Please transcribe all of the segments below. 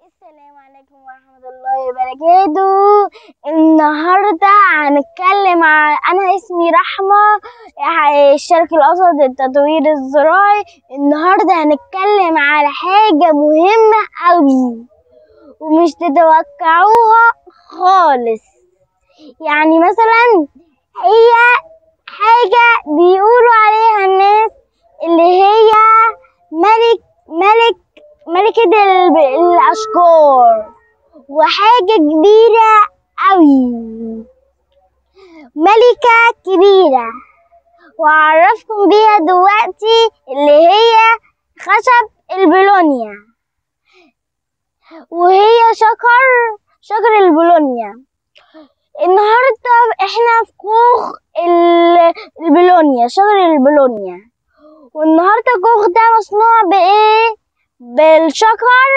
السلام عليكم ورحمة الله وبركاته. النهاردة هنتكلم عن، أنا اسمي رحمة، الشرق الأوسط للتطوير الزراعي. النهاردة هنتكلم على حاجة مهمة أوي ومش تتوقعوها خالص. يعني مثلا هي حاجة بيقولوا عليها الناس اللي هي ملك ملك ملكة الأشجار، وحاجة كبيرة أوي، ملكة كبيرة، وأعرفكم بيها دلوقتي اللي هي خشب البولونيا، وهي شجر البولونيا. النهاردة احنا في كوخ البولونيا، شجر البولونيا. والنهاردة الكوخ ده مصنوع بإيه؟ بالشجر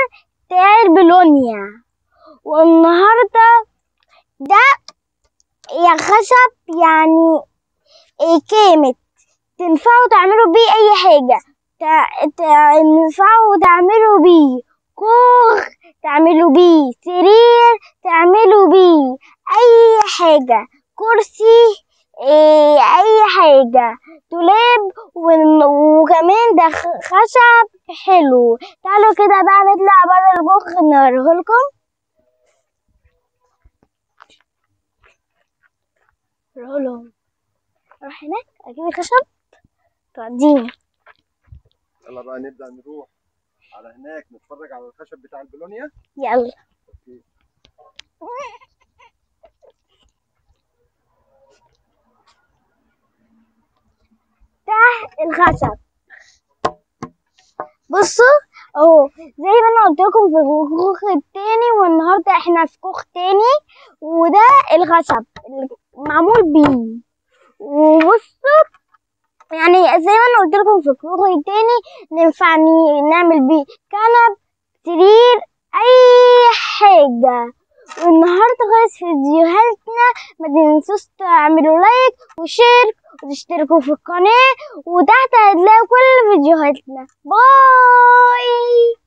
بتاع البولونيا. والنهاردة ده يا خشب يعني إيه كامت، تنفعوا تعملوا بيه أي حاجة، تنفعوا تعملوا بيه كوخ، تعملوا بيه سرير، تعملوا بيه أي حاجة، كرسي، إيه، أي حاجة، دولاب، وكمان ده خشب حلو. تعالوا كده بقى نطلع بره الكوخ نوريهولكم. رولو اروح هناك اجيب الخشب تعديني. يلا بقى نبدأ نروح على هناك نتفرج على الخشب بتاع البولونيا. يلا. okay. ده الخشب، بصوا اهو زي ما انا قلت لكم في الكوخ التاني، والنهارده احنا في كوخ تاني، وده الخشب اللي معمول بيه. وبصوا يعني زي ما انا قلت لكم في الكوخ التاني ننفع نعمل بيه كنب، سرير، اي حاجه. والنهارده خلص فيديوهاتنا، ما تنسوش تعملوا like و share وتشتركوا في القناة، وتحت هتلاقوا كل فيديوهاتنا. bye.